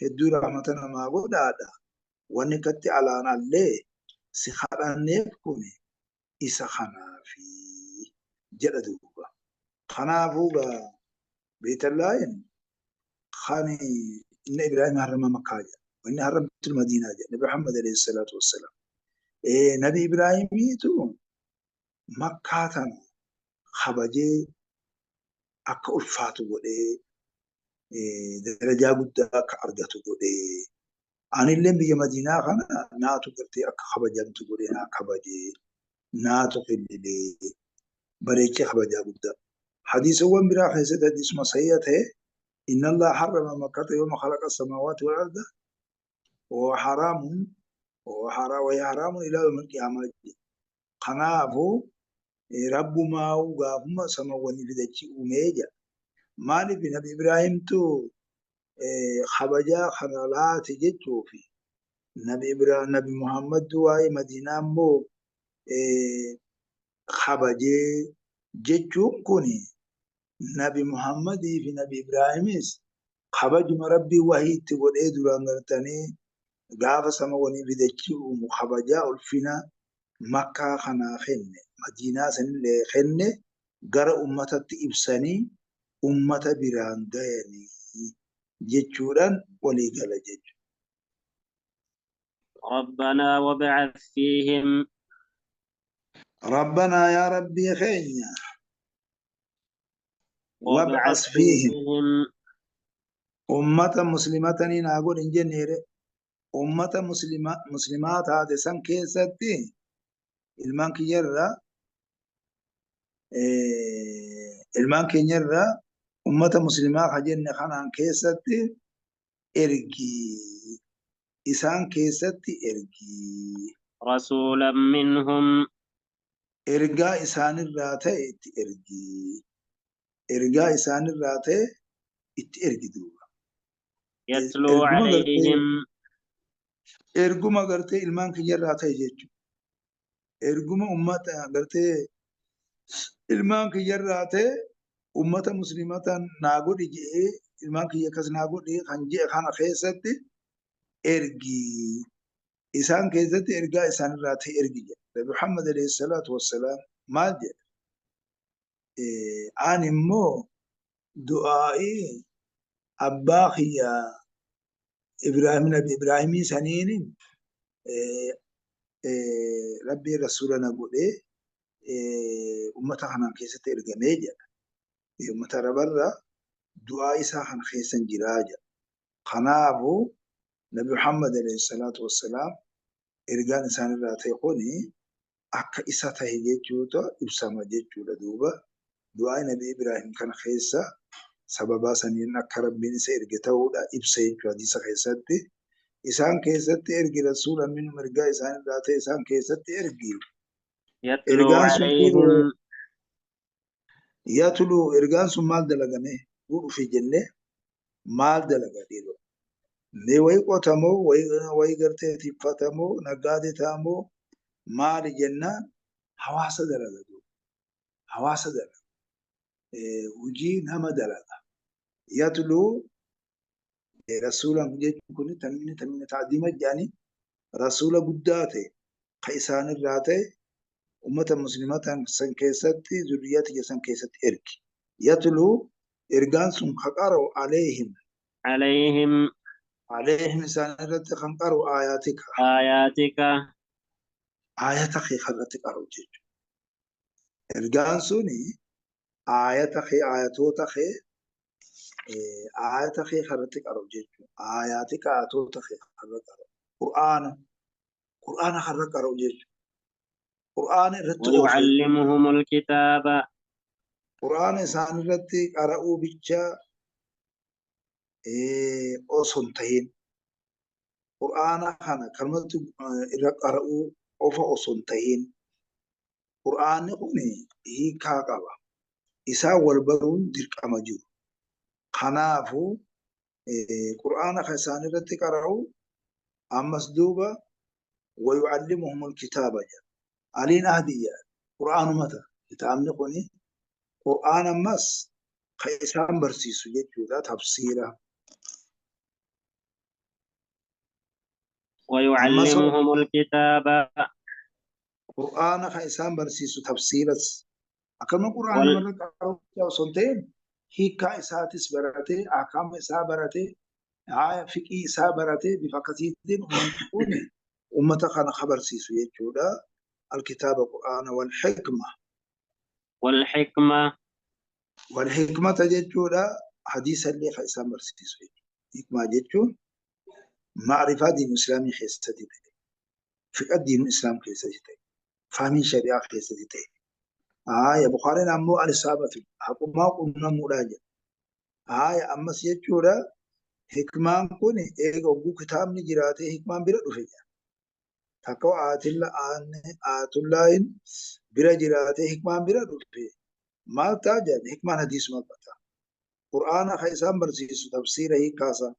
Speaker 2: hedduu rahmata namaa godhaadha. Wanni katti alaan allee si kadhanneef kun isa kanaafi jedha duuba. Kanaafuu gaa beetallaayin kan inna Ibraahim harrama Makkaa jedha. Inni harramtul Madiinaa jedha. Nabi Muhammad alayhi salaatu wassalaam. Nabi Ibraahimiitu Makkaa tana kabajee akka ulfaatu godhee darajaa guddaa akka argatu godhee anillee biyya Madiinaa kana naatu gartee akka kabajamtu godhee naa kabajee naatu qillilee bareechee kabajaa guddaa. Hadiisawwan biraa keessatti hadiisuma sahiha ta'e inna Allah harrama makkata yooma khalaqa samaawaati wal arda wa haraamun wa haraamun ilaa yawmil qiyaamaa jedhe. Kanaafuu rabbumaa gaafuma samawwanii fi dachii uumee jedha. Maaliif Nabi Ibraahimtu kabajaa kana laate jechuufi Nabi Ibraahim Nabi Muhammad waa'ee Madiinaa immoo kabajee jechuun kun Nabi Muhammadii fi Nabi Ibraahimis kabajuma Rabbii wahii itti godhee duraan gartanii gaafa samawwanii fi dachii uumu kabajaa ulfina Makkaa kanaa kenne. Madiinaa sanillee kenne gara ummatatti ibsanii ummata biraan gayanii jechuudhaan walii gala jechuudha.
Speaker 1: ربنا وابعث فيهم
Speaker 2: Rabbanaa yaa Rabbii keenya
Speaker 1: وابعث
Speaker 2: wab'as fiihim
Speaker 1: فيهم
Speaker 2: ummata muslimatanii naa godhi hin jenneere ummata muslimaa taate san keessatti ilmaan kiyyarraa ilmaan keenyarraa ummata muslimaa ka jenne kanaan keessatti ergii isaan keessatti ergii
Speaker 1: رسولا منهم
Speaker 2: ergaa isaanirraa ta'e itti ergii ergaa isaanirraa ta'e itti ergi duuba
Speaker 1: يتلو
Speaker 2: erguma gartee
Speaker 1: عليهم
Speaker 2: erguma gartee ilmaan kiyyarraa ta'e jechuudha. Erguma ummata gartee ilmaan kiyyarraa ta'e ummata musliimatan naa godhi je'ee ilmaan kiyya akkas naa godhi kan je'e kana keessatti ergii isaan keessatti ergaa isaanirraa ta'e ergi jedhe. Nabi Muhammad alayhi salaatu wassalaam maal jedhe? Ani immoo du'aa'ii abbaa kiyya Ibraahim Nabi Ibraahimii saniinin Rabbii rasuula na godhee ummata kanaan keessatti ergamee jedha. Ummata Arabarraa du'aa isaa kana keessan jiraa jedha. Kanaafuu Nabi Muhammad alayhi salaatu wassalaam ergaan isaanirraa ta'e kuni akka isa ta'e jechuutu ibsama jechuudha duuba. Du'aa Nabi Ibraahim kana keessa sababaa saniin akka Rabbiin isa erge ta'uudha ibsa jechuudha hadiisa keessatti. Isaan keessatti ergi rasuula minhum ergaa isaanirraa ta'e isaan keessatti ergi.
Speaker 1: يتلو
Speaker 2: Ergaan sun
Speaker 1: عليهم
Speaker 2: yatluu ergaan sun maal dalagame godhufi jenne maal dalaga dhiiroo. Mee wayi qotamoo wayi gartee tiffatamoo naggaadee ta'amoo maali jennaan hawaasa dalaga duuba. Hawaasa dalaga. Hojii nama dalaga. Yatluu rasuulaan jechuun kun tanwiini tanwiina ta'diima jedhanii rasuula guddaa ta'e ka isaanirraa ta'e ummata musliimatan san keessatti zurriyaa tiyya san keessatti ergi. Yatluu ergaan sun ka qara'u aleehim
Speaker 1: عليهم
Speaker 2: aleehim isaan irratti kan qara'u aayaatika
Speaker 1: آياتك
Speaker 2: aayata kee irratti qara'u jechuudha. Ergaan suni aayata kee aayatoota kee aayata kee irratti qara'u jechuudha. Aayaatika aayatoota kee irratti qara'u. Qur'aana Qur'aana irratti qara'u jechuudha. Qur'aana irratti oofee
Speaker 1: ويعلمهم الكتاب
Speaker 2: Qur'aana isaan irratti qara'uu bicha osoo hin tahin Qur'aana kana kalmatti irra qara'uu qofa osoo hin tahin Qur'aanni kun hiikaa qaba. Isaan wal baruun dirqama jiru. Kanaafuu Qur'aana kan isaan irratti qara'u ammas duuba ويعلمهم الكتاب jedha. Aliin Ahdiyya Qur'aanuma ta'a. Kitaabni kun Qur'aan ammas kan isaan barsiisu jechuudha tafsiira. Ammas
Speaker 1: ويعلمهم الكتاب
Speaker 2: Qur'aana kan isaan barsiisu tafsiiras. Akkuma Qur'aana
Speaker 1: وال
Speaker 2: namarra qara'u osoo hin ta'in hiikaa isaatis baratee akaama isaa baratee fiqii isaa baratee bifa akkasiitiin uummanni kun uummata kana barsiisu jechuudha. Alkitaaba Qur'aana wal hikma.
Speaker 1: والحكمة
Speaker 2: Wal hikmata jechuudha hadiisa illee kan isaan barsiisu jechuudha. Hikmaa jechuun maarifaa diin islaamii keessatti ta'e, fiqa diin islaam keessatti ta'e, fahmii shari'aa keessatti ta'e. Haaya Bukhaariin ammoo al-isaabatu haqumaa qunnamuudhaa jedha. Haaya ammas jechuudha hikmaan kun eega hogguu kitaabni jiraatee hikmaan bira dhufe jedha. Takka aatullaahin bira jiraatee hikmaan bira dhufe maal ta'a jedha hikmaan hadiisuma qaba. Qur'aana kan isaan barsiisu tafsiira hiikaasaa.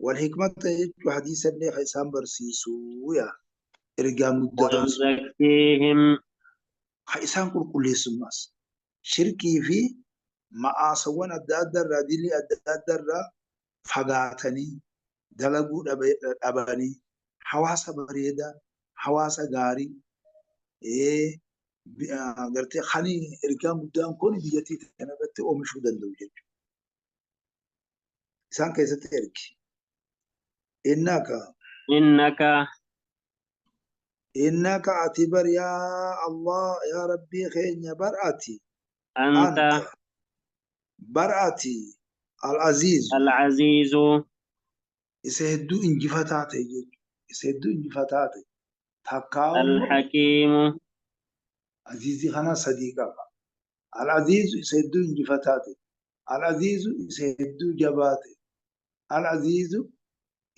Speaker 2: Wal hikmata jechuun hadiisa illee kan isaan barsiisu yaa ergaan guddaan sun.
Speaker 1: ويزكيهم
Speaker 2: Kan isaan qulqulleessummaas shirkii fi ma'aasawwan adda addaa irraa dilii adda addaa irraa fagaatanii dalaguu dhabanii hawaasa bareedaa hawaasa gaarii Gartee hani ergaan guddaan kun biyyattii kanarratti oomishuu danda'u jechuudha. Isaan keessatti ergi. Innaka
Speaker 1: Innaka
Speaker 2: innaka ati bar yaa Allah yaa Rabbii keenya bar ati
Speaker 1: anta
Speaker 2: anta bar ati al-aziizu
Speaker 1: al-aziizu
Speaker 2: isa hedduu injifataa ta'e jechuudha. Isa hedduu injifataa ta'e. Takkaa immoo
Speaker 1: al-hakiimu
Speaker 2: aziizii kana sadii qaba. Al-aziizu isa hedduu injifataa ta'e. Al-aziizu isa hedduu jabaa ta'e. Al-aziizu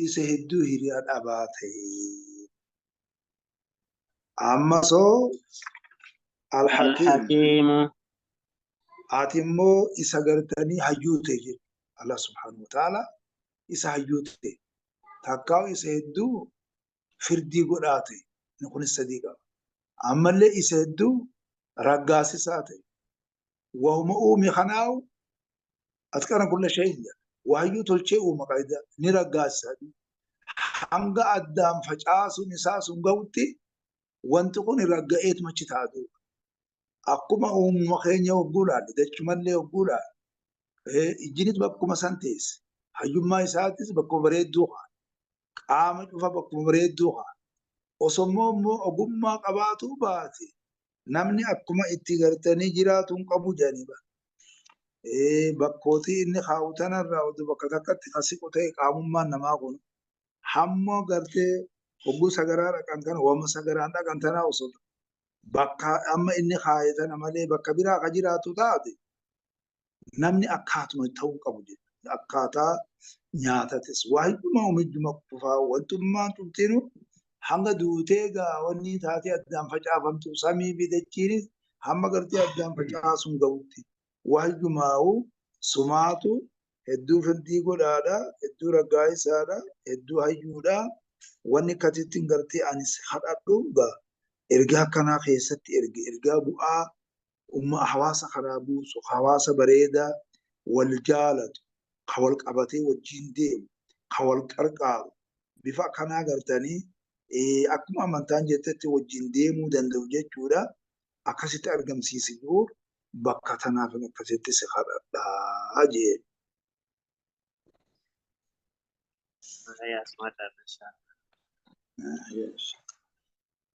Speaker 2: isa hedduu hiriyaa dhabaa ta'e. Amma soo al-hakiim
Speaker 1: al-hakiimu
Speaker 2: ati immoo isa gartanii hayyuu ta'e jechuudha. Allah subhaanahu wa ta'ala isa hayyuu ta'e. Takkaa isa hedduu firdii godhaa ta'e. Inni kunis sadii qaba. Ammallee isa hedduu raggaasisaa ta'e. Wahuma uume kanaawu atqana kulla shay'in jedha. Waayyuu tolchee uuma qaida ni raggaasisa. Hanga addaan facaasuun isaa sun gahutti wanti kun ragga'eetuma achi ta'a duuba. Akkuma uumama keenya hogguu laalle dachumallee hogguu laalle ijjinis bakkuma san teesse. Hayyummaa isaatis bakkuma bareedduu haa. Qaama cufa bakkuma bareedduu haa. Osommoo immoo ogummaa qabaatuu baate namni akkuma itti gartanii jiraatu hin qabu jedhanii bara. Bakkootii inni kaa'u tanarraa oduu bakka takkatti kan siqu ta'e qaamummaan namaa kun hamma gartee hogguu sagaraa dhaqan kana waama sagaraan dhaqan tanaa osoo bakka amma inni kaa'e tana malee bakka biraa ka jiraatu taate namni akkaatuma ta'uu qabu jedha. Akkaataa nyaatatis waa hedduma oomishuma qofaa wantummaan cuftiinu hanga duutee gaa wanni taatee addaan facaafamtu samii fi dachiinis hamma gartee addaan facaasuun gahutti. Wahyumaa'u sumaatu hedduu firdii godhaadha, hedduu raggaa'isaadha, hedduu hayyuudha. Wanni akkasittiin gartee ani si kadhadhu gaa ergaa akkanaa keessatti erge ergaa bu'aa umma hawaasa kanaa buusu, hawaasa bareedaa wal jaalatu, ka wal qabatee wajjin deemu, ka wal qarqaaru bifa akkanaa gartanii akkuma amantaan jettetti wajjin deemuu danda'u jechuudha. Akkasitti argamsiisi jiru bakka tanaaf akkasitti si kadhadhaa jee.
Speaker 1: Ya, smart, inshallah.
Speaker 2: Yes.